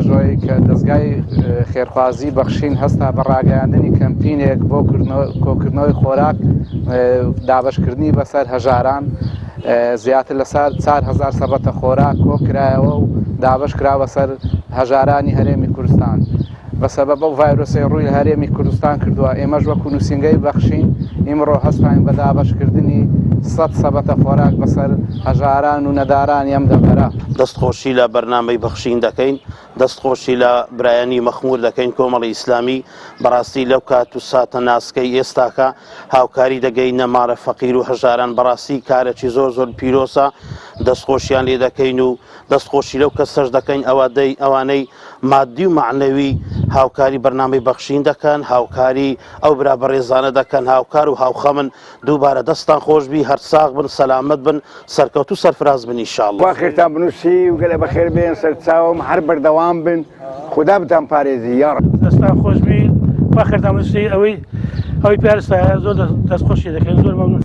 واژۆی کە دەزگای خێرخوازی بەخشین هەستا بە ڕاگەیاندنی کەمپینێک بۆ کۆکردنەوەی خۆراک دابەشکردنی بەسەر هەژاران زیاتر لە 4000 سەبەتە خۆراک کۆکرایەوە و دابەش کرا بەسەر هەژارانی هەرێمی کوردستان. بە سەبەب ئەو ڤایرۆسەی ڕووی لە هەرێمی کوردستان کردووە، ئێمەش وەکو نووسینگەی بەخشین ئیمڕۆ هەستاین بە دابەشکردنی سەت سەبەتە خۆراک بەسەر هەژاران و نەدارانی ئەم دەڤەرە. دەست خۆشی لە بەرنامەی بەخشین دەکەین، دەست خۆشی لە برایانی مەخموور دەکەین، کۆمەڵی ئیسلامی بەڕاستی لەو کات و ساتە ناسکەی ئێستاکە هاوکاری دەگەینە ماڵە فەقیر و هەژاران، بەڕاستی کارێکی زۆر زۆر پیرۆزە، دەست خۆشیان لێ دەکەین و دەست خۆشی لەو کەسەش دەکەین ئەوادەی ئەوانەی مادی و مەعنەوی هاوکاری بەرنامەی بەخشین دەکەن، هاوکاری ئەو برا بەڕێزانە دەکەن، هاوکار و هاوخەمن، دووبارە دەستتان خۆشبی هەر ساغ بن سەلامەت بن سەرکەوتوو سەرفراز بن ان شاء اللە. خوا خێرتان بنوسی و گەلە بەخێر بێن سەرچاوم هەر بەردەوام بن خودا بتان پارێزی یاڕەب. دەستان خۆشبی خوا خێرتان بنوسی ئەوەی ئەوەی پێرسایە زۆر دەست خۆشی دەکەین زۆر مەمنون.